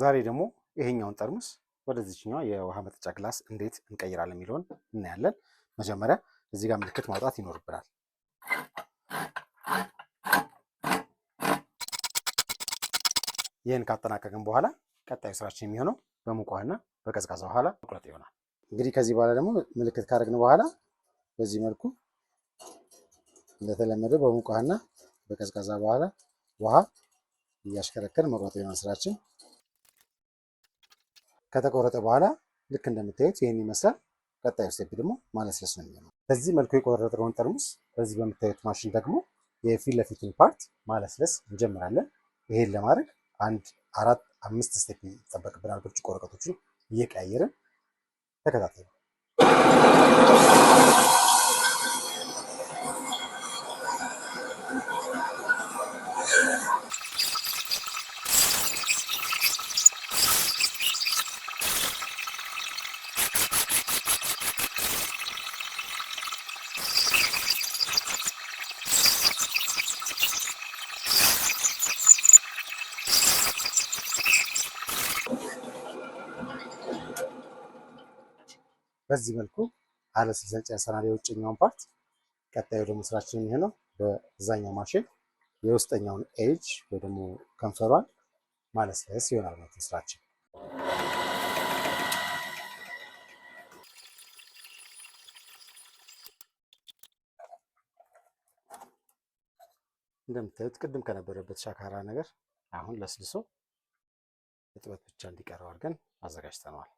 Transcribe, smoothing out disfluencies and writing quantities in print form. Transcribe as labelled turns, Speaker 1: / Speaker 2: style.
Speaker 1: ዛሬ ደግሞ ይሄኛውን ጠርሙስ ወደዚችኛዋ የውሃ መጠጫ glass እንዴት እንቀይራለን የሚለውን እናያለን። መጀመሪያ እዚህ ጋር ምልክት ማውጣት ይኖርብናል። ይህን ካጠናቀቅን በኋላ ቀጣዩ ስራችን የሚሆነው በሙቅ ውሃና በቀዝቃዛ ውሃ መቁረጥ ይሆናል። እንግዲህ ከዚህ በኋላ ደግሞ ምልክት ካደረግን በኋላ በዚህ መልኩ እንደተለመደው በሙቅ ውሃና በቀዝቃዛ በኋላ ውሃ እያሽከረከርን መቁረጥ ይሆናል ስራችን። ከተቆረጠ በኋላ ልክ እንደምታዩት ይህን ይመስላል። ቀጣዩ step ደግሞ ማለስለስ ነው የሚሆነው። በዚህ መልኩ የቆረጥነውን ጠርሙስ በዚህ በምታዩት ማሽን ደግሞ የፊት ለፊቱን part ማለስለስ እንጀምራለን። ይሄን ለማድረግ አንድ አራት አምስት step ይጠበቅብናል። ብርጭቆ ወረቀቶችን እየቀያየርን ተከታተሉ። በዚህ መልኩ አለስልሰን ጨርሰናል የውጭኛውን part። ቀጣዩ ደግሞ ስራችን የሚሆነው በዛኛው ማሽን የውስጠኛውን ኤጅ ወይ ደግሞ ከንፈሯን ማለስለስ ይሆናል ማለት ነው ስራችን። እንደምታዩት ቅድም ከነበረበት ሻካራ ነገር አሁን ለስልሶ እጥበት ብቻ እንዲቀረው አድርገን አዘጋጅተነዋል።